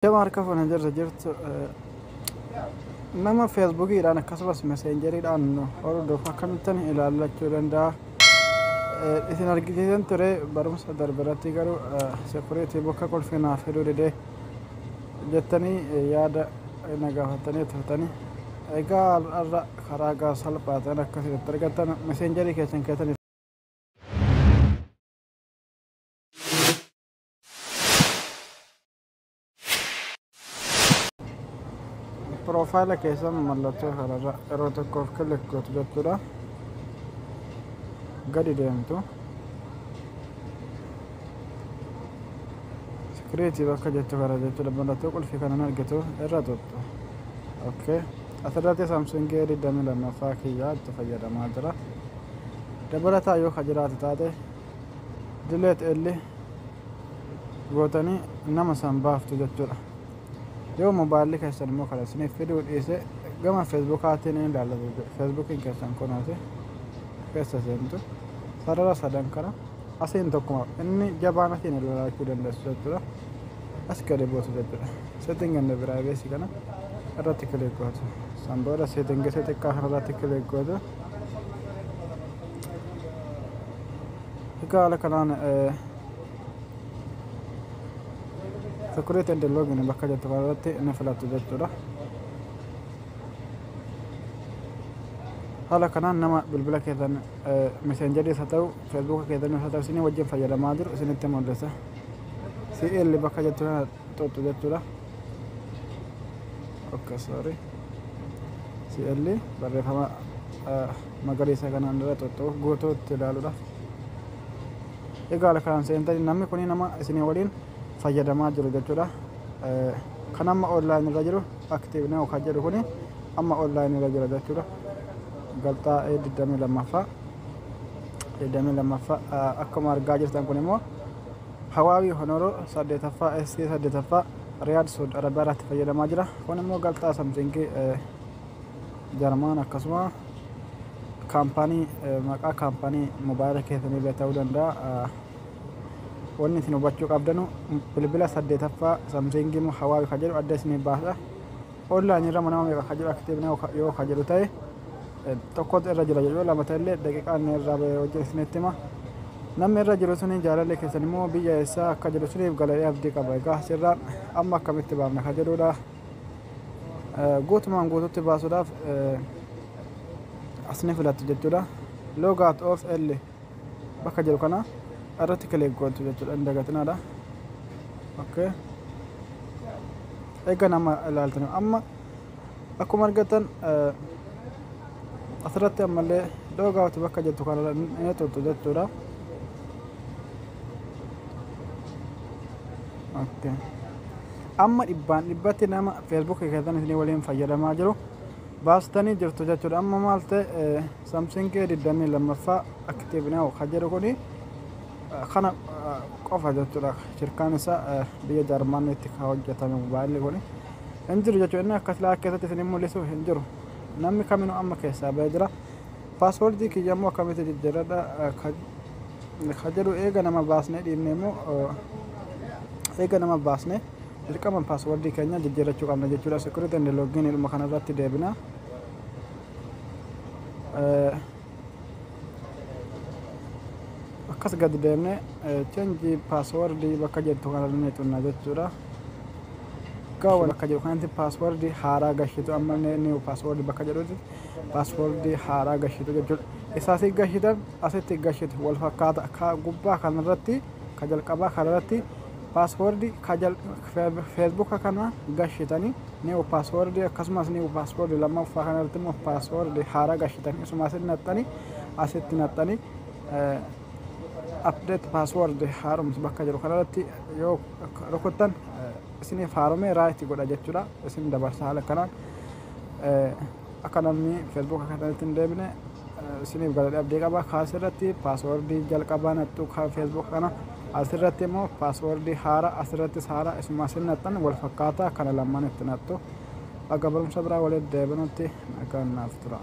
Nama harka fuune jirra jirtu, nama Facebookiidhaan akkasumas Messengeriidhaan hordofu akkamittan ilaallachuu danda'a? Isin argisiisan ture barumsa darbe irratti, garuu security bakka qulfinaaf fiduu didee jettanii yaada na gaafatanii turtanii. Egaa har'a karaa gaa salphaa ta'an akkasitti argattan Messengerii keessan keessan profile keessan mallattoo kanarra yeroo tokkoof click gootu jechuudha. Gadi deemtu. Security bakka jettu kana jechuudha, mallattoo qulfii kanan argitu irra tuttu. Okay. Asirratti Samsung 22ffaa kiyyaa itti fayyadamaa jira. Dabalataa yoo ka jiraatu taate delete L gootanii nama san baaftu jechuudha. Yoo mobaayilli keessan immoo kana isiniif fiduu dhiise, gama Facebookaatiin ni ilaallatu jechuudha. Facebookiin keessan kunuuti keessa seentu, sarara sadan kana asiin tokkuma inni jabaan asiin ilaalachuu dandeessu jechuudha. As gadi buutu jechuudha. Setting and privacy kana irratti click gootu. San booda setting isa xiqqaa kana irratti click gootu. Egaa haala kanaan security and login bakka jettu kanarratti ni filattu jechuudha. Haala kanaan nama bilbila keessan Messengerii haa ta'u, Facebooka keessan haa ta'u, isinii wajjin fayyadamaa jiru isinitti mul'isa. CL bakka jettu kana xuxxu jechuudha. Okay, sorry. CL barreeffama magariisa kanaan irra xuxxu guutuutti ilaaluudhaaf. Egaa haala kanaan seentanii namni kun nama isinii waliin fayyadamaa jiru jechuudha. Kan amma online irra jiru, active now kan jedhu kuni amma online irra jira jechuudha. Galxaa 22ffaa 22ffaa akkuma argaa jirtan, kun immoo Huawei Honor 8ffaa S 8ffaa Riyaad Saudi Arabiyaa irratti fayyadamaa jira. Kun immoo galxaa Samsung Jarmaan, akkasuma kaampaanii, maqaa kaampaanii mobaayila keessanii illee ta'uu danda'a. Wanni isin hubachuu qabdanu bilbila 8ffaa Samsung immoo Huawei kan jedhu adda isinii baasa. Online irra nama meeqa kan jedhu, active yoo kan jedhu ta'e, tokkotu irra jira jedhu, lama ta'ellee daqiiqaa inni irraa bahee hojii isinitti hima. Namni irra jiru suni jaalalli keessan immoo biyya eessaa akka jiru suniif galee abdii qaba. Egaa asirraan amma akkamitti baafna kan jedhudha. Guutumaan guututti baasuudhaaf as ni filattu jechuudha. Logout of L bakka jedhu kana irratti click gootu jechuudha. Hin dagatinaadha. Okay. Egaa nama ilaaltan amma akkuma argattan asirratti ammallee logout bakka jettu kana ni tuttu jechuudha. Okay. Amma dhibbaan dhibbatti nama Facebook keessan isinii waliin fayyadamaa jiru baastanii jirtu jechuudha. Amma maal ta'e, Samsung 22ffaa active now kan jedhu kuni kana qofa jechuudha. Shirkaan isaa biyya Jaarmaaniitti kan hojjetame mobaayilli kuni hin jiru jechuudha. Inni akka silaa keessatti isinii mul'isu hin jiru. Namni kaminuu amma keessaa bahee jira. Passwordii kiyya immoo akkamitti jijjiirradha kan jedhu, eega nama baasnee dhiibne immoo, eega nama baasnee dirqama passwordii keenya jijjiirrachuu qabna jechuudha. Security and login dhuma kanarratti deebina. Akkas gadi deemne change passwordii bakka jettu kana ni xunna jechuudha. Gaawwan bakka jedhu kanatti passwordii haaraa gashitu, ammallee new passwordii bakka jedhutti passwordii haaraa gashitu jechuudha. Isa asii gashitan asitti gashitu wal fakkaata. Ka gubbaa kanarratti, ka jalqabaa kanarratti passwordii ka Facebooka kana gashitanii new passwordii, akkasumas new passwordii lammaffaa kanarratti immoo passwordii haaraa gashitanii isuma asitti naxxanii update password haaromsi bakka jedhu kanarratti yoo rukuttan isiniif haaromee right godha jechuudha. Isin dabarsa. Haala kanaan akka namni Facebooka kanatti hin deebine isiniif galee abdii qaba. Kaasirratti passwordii jalqabaa nattu Facebook kana, asirratti immoo passwordii haara, asirrattis haara isuma asin naxxan wal fakkaataa kana lamaan itti nattu. Akka barumsa biraa walitti deebinutti nagaan naaf tura.